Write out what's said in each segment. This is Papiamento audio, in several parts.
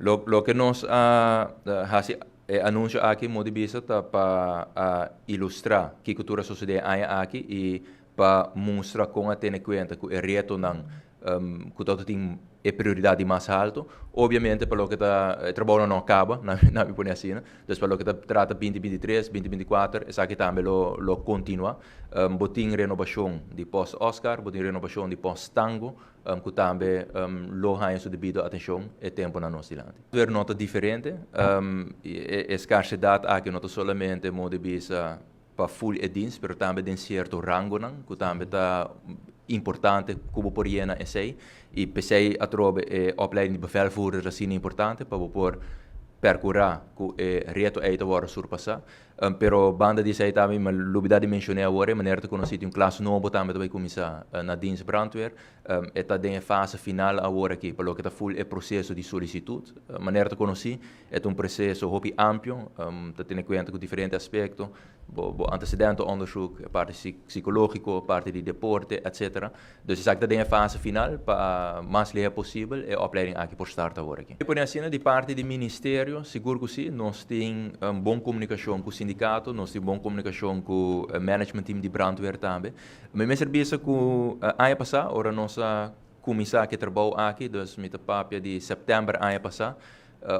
Loke nos a hasi e anunsio aki, moda di bisa, ta pa ilustrá kiko tur a sosodé aña aki i pa mustra kon a tene kuenta ku e retonan ku tin e prioridat di mas haltu. Obviamente, pa loke ta e trabou no a kaba, na mi pone asina. Dus pa loke ta trata 2023, 2024, esaki tambe lo kontinuá. Bo tin renobashon di Post Oscar, bo tin renobashon di Post Tango, ku tambe lo haña su debido atenshon e tempunan nos dilanti. Weer no ta diferente, e skarsedat aki no ta solamente, moda di bisa, pa full e dienst, pero tambe den sierto rangonan, ku tambe ta importante ku bo por yena esei. I p'esei atrobe e opleiding di bevelvoerder asina importante pa bo por perkurá ku e reto ei ta wòrdu surpasá. Pero banda di esei tambe, mi lubidá di menshoná awor, manera ta konosí, tin un klas nobo tambe ta bai kuminsá na Dienst Brandweer. E ta den e fase final awor aki, pa loke ta full e proseso di solisitut. Manera ta konosí, e ta un proseso hopi amplio, ta tene kuenta ku diferente aspekto, bo antecedentenonderzoek, e parti psikológiko, parti di deporte, etc. Dus esaki ta den e fase final pa mas lihé posibel e opleiding aki por start awor aki. Pone asina, di parti di ministerio, sigur ku si, nos tin un bon komunikashon ku sindikato, nos tin bon komunikashon ku management team di brandweer tambe. Mi mester bisa ku aña pasá, ora nos a kuminsá ku e trabou aki, dus mi ta papia di sèptèmber aña pasá,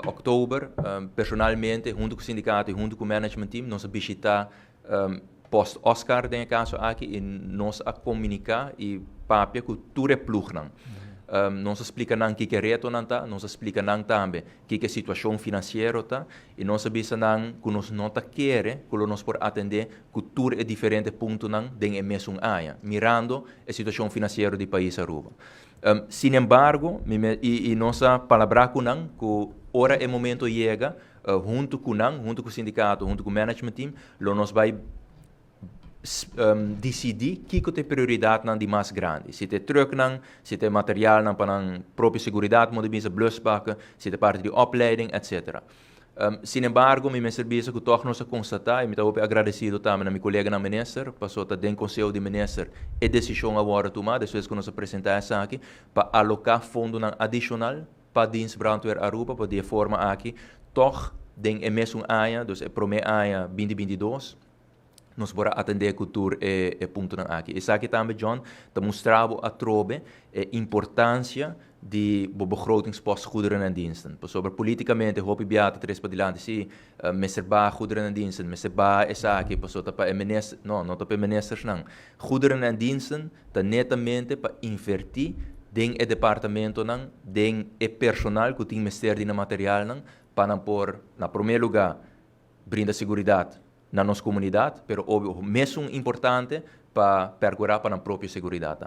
òktober, personalmente, huntu ku sindikato i huntu ku management team, nos a bishitá Post Oscar den e kaso aki i nos a komuniká i papia ku tur e ploegnan. Nos a splika nan kiko e retonan ta, nos a splika nan tambe kiko e situashon finansiero ta i nos a bisa nan ku nos no ta kere ku lo nos por atendé ku tur e diferente puntonan den e mesun aña, mirando e situashon finansiero di pais Aruba. Sin embargo, mi me, i nos a palabrá ku nan ku ora e momento yega, huntu ku nan, huntu ku sindikato, huntu ku management team, lo nos bai disidí kiko ta e prioridatnan di mas grandi. Si ta e trucknan, si ta e materialnan pa nan propio seguridat, moda di bisa blusbakken, si ta parti di opleiding, etc. Sin embargo, mi mester bisa ku tòg nos a konstatá, i mi ta hopi agradesido tambe na mi koleganan minister, pasobra ta den Konseho di Minister e desishon a wòrdu tumá despues ku nos a presentá esaki, pa aloká fondonan adishonal pa Dienst Brandweer Aruba, pa di e forma aki tòg den e mesun aña, dus e promé aña 2022, nos por a atendé ku tur e puntonan aki. Esaki tambe, John, ta mustra bo atrobe e importansia di bo begrotingspost goederen en diensten. Pasobra polítikamente hopi bia ta tres padilanti, si, mester baha goederen en diensten, mester baha esaki, pasobra ta pa e minister, no, no ta pa e ministersnan. Goederen en diensten ta netamente pa invertí den e departamentonan, den e personal ku tin mester di nan materialnan, pa nan por, na promé lugá, brinda seguridat na nos komunidat, pero obvio, mesun importante pa perkurá pa nan propio seguridat.